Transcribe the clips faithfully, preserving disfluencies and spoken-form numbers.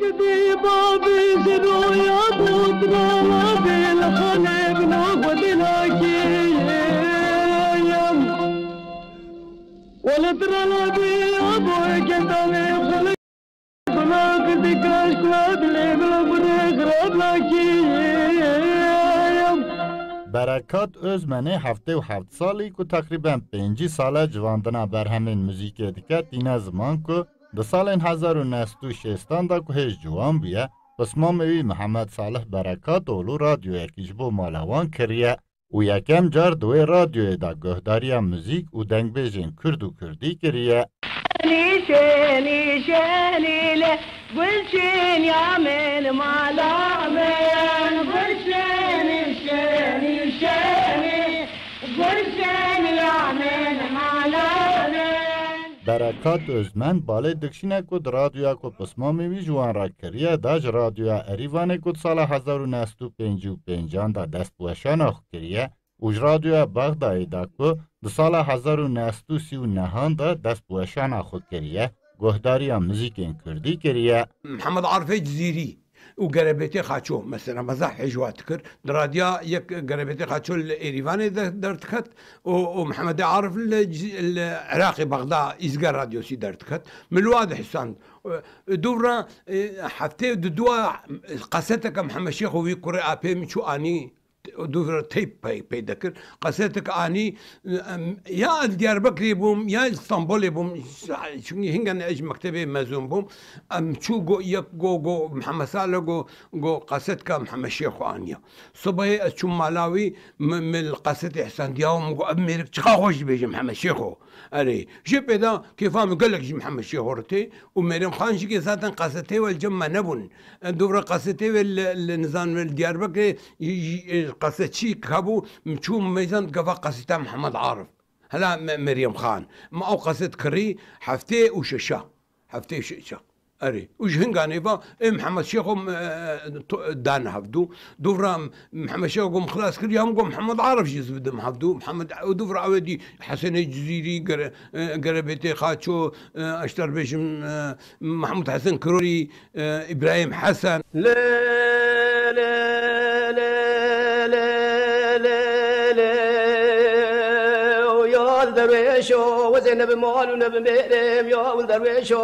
Gidî babî ji roya botra bê li xanê bina xwe dilakiyem. Wele trala bê ya boy ketanê xwe li guna kidî kaş kula dilê bila xwe rê xirab lakiyem. Berekat Özmenê heftê û heft salî ku teqrîben pêncî sal e civandina berhemên muzîkê dike, tîne ziman ku di salên hezar û neh sed û şêstan de ku hêj ciwan bûye, pismamê wî Mihemed Salih Berekatoğlu radyoyekî ji bo mala wan kiriye û yekem car di wê radyoyê de guhdariya muzîk û dengbêjên kurd û kurdî kiriye. Şenî, şenî, şenî le, gul çin ya min, mala min, gul şenî, şenî, şenî, gul şenî ya min, mala min. Berekat Özmen balê dikşîne ku di radyoya ku pismamê wî ji wan re kiriye de ji radyoya Erîvanê ku di sala hezar û neh sed û pêncî û pêncan de dest bi weşana xwe kiriye û ji radyoya Bexdayê de ku di sala hezar û neh sed û sî û nehan de dest bi weşana xwe kiriye, guhdariya muzîkên kurdî kiriye. Mihemed Arifê Cizîrî û Gerebêtê Xaço, mesela, me zehf hêj wa dikir. Di radya yek Gerebêtê Xaço li Êrîvanê de-, derdiket û, û Mihemedê Arif li Ci-, li Iraqê Bexda Îzger Radyosî derdiket. Min li wa dihîsand. E, dûvra, e, heftê û du dua kaseteke Mihemed Şêxo wî kurê apê min çû anî. Dûvra teyp pey-, peyda kir. Kasetek anî, em, ya ez Diyarbekirê bûm, ya Stenbolê bûm. Çunkî hingan ez ji mektebê mezûn bûm. Em çû go, yek go, go, Mihemed Salih go, go kasetka Mihemed Şêxo aniya. Sibehê ez çûm mala wî, mi, mi li kasetê ihsandiya û min got, "Ev mêrik çiqa xweş dibêje Mihemed Şêxo." Erê, jê pêda kêfa min gelek ji Mihemed Şêxo re tê û Meryem Xan jî ke zaten kasetê wê li cem me nebûn. Em dûvra kasetê wê li, li nizan wê li Diyarbekirê, ji, ji, kasetçî kabû, min çû meyzan gava kaseta Mihemed Arif. Hela Me-, Meryem Xan. Min ew kaset kirî heftê û şeşa. Heftê û şeşa. Erê. Û ji hinganê va, ê Mihemed Şêxo, e, to-, dan hevdû. Dûvra Mihemed Şêxo gom xilas kir, ya min got Mihemed Arif jî ez bidim hevdû. Mihemed, û dûvra ew dî Hesenê Cizîrî, Gere-, e, Gerebêtê Xaço, e, ez ji te re bêjim, e, Mehmûd Hesen Kirorî, e, Îbrahîm Hesen. Lê, lê, lê, lê, lê, lê, lê, o ya li derwêşo, wezê ne bi mal û ne bi mêrê, ya li derwêşo,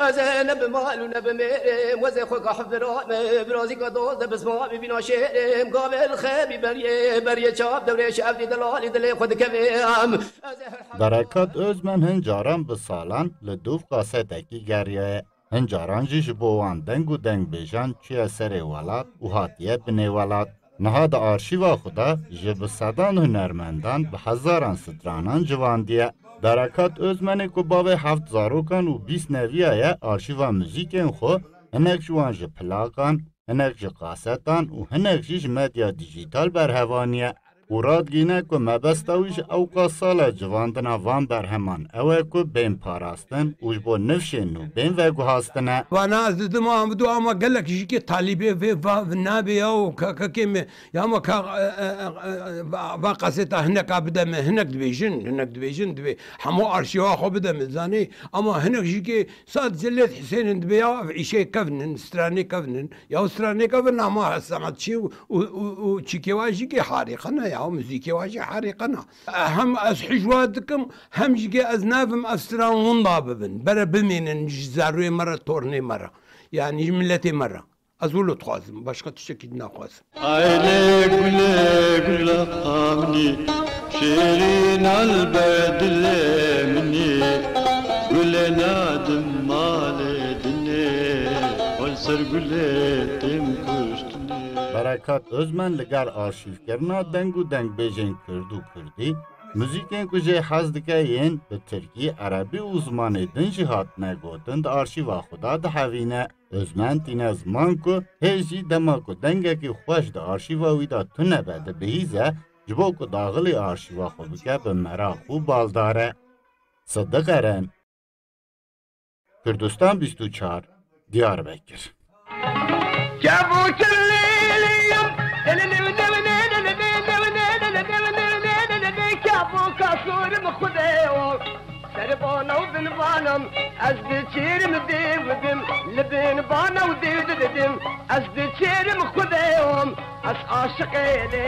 ez ê ne bi mal û ne bi mêrê, wezê xwe ka hifira me, birazî ka doz de bisma bi bîna şêrê, gavê li xebî beriyê, beriyê çap derwêş, ev dî delalî dilê xwe dikevê, em, ez ê her Berekat Özmen hin caran bi salan li dûv kasetekî geriyaye. Hin caran jî ji bo wan deng û dengbêjan çûye serê welat û hatiye binê welat. Niha di arşîva xwe de ji bi sedan hunermendan bi hezaran stranan civandiye. Berekat Özmenê ku bavê heft zarokan û bîst neviya ye, arşîva muzîkên xwe hinek ji wan ji plakan, hinek ji kasetan û hinek jî ji medya dîjîtal berhevaniye. Û radigihîne ku mebesta wî ji ewqas sal e civandina van berheman ew e ku bên parastin û ji bo nifşên nû bên veguhastine. Vana ez didim, ama du ama gelek jî ke talîbê vê va nabê ya û ka, ka kêm e. Ya ama ka, e, e, e, e, va, va kaseta hineka bide me, hinek dibêjin, hinek dibêjin, dibê hemû arşîva xwe bide me, zanî. Ama hinek jî ke sadece Lêt Husênin dibê ya, ev îşê kevnin, stranê kevnin. Ya stranê kevin ama sanatçî û, û, û, û çîkê wa jî ke harîqe ne ya, muzîkê wa jî harîqe ne. Hem ez hijwa dikim, hem jî ke ez navim ev stran winda bibin. Bere bimînin ji zarûyê me re, tornê me re. Yanî ji miletê me re. Ez wilo dixwazim, başqa tiştekî dinaxwazim. Ayrê gulê gula xamnî, şêrîn al ber dilê minî, gulê nadim malê dinê, wan ser gulê tim kuştinê. Berekat Özmen li gel arşîvkirina deng û dengbêjên kurd û kurdî, muzîkên ku jê hez dike yên bi tirkî, erebî û zimanê din jî hatine gotin di arşîva xwe de dihevîne. Özmen tîne ziman ku hê jî dema ku dengekî xweş di arşîva wî de tune be dibihîze, ji bo ku daxilî arşîva xwe bike bi meraq û baldar e. Sidiq Eren, Kurdistan bîst û çar, Diyarbekir. Serbana û binvana ez diçîrim dê û dim li bin bana Elim Xwedê, ez aşiqê lê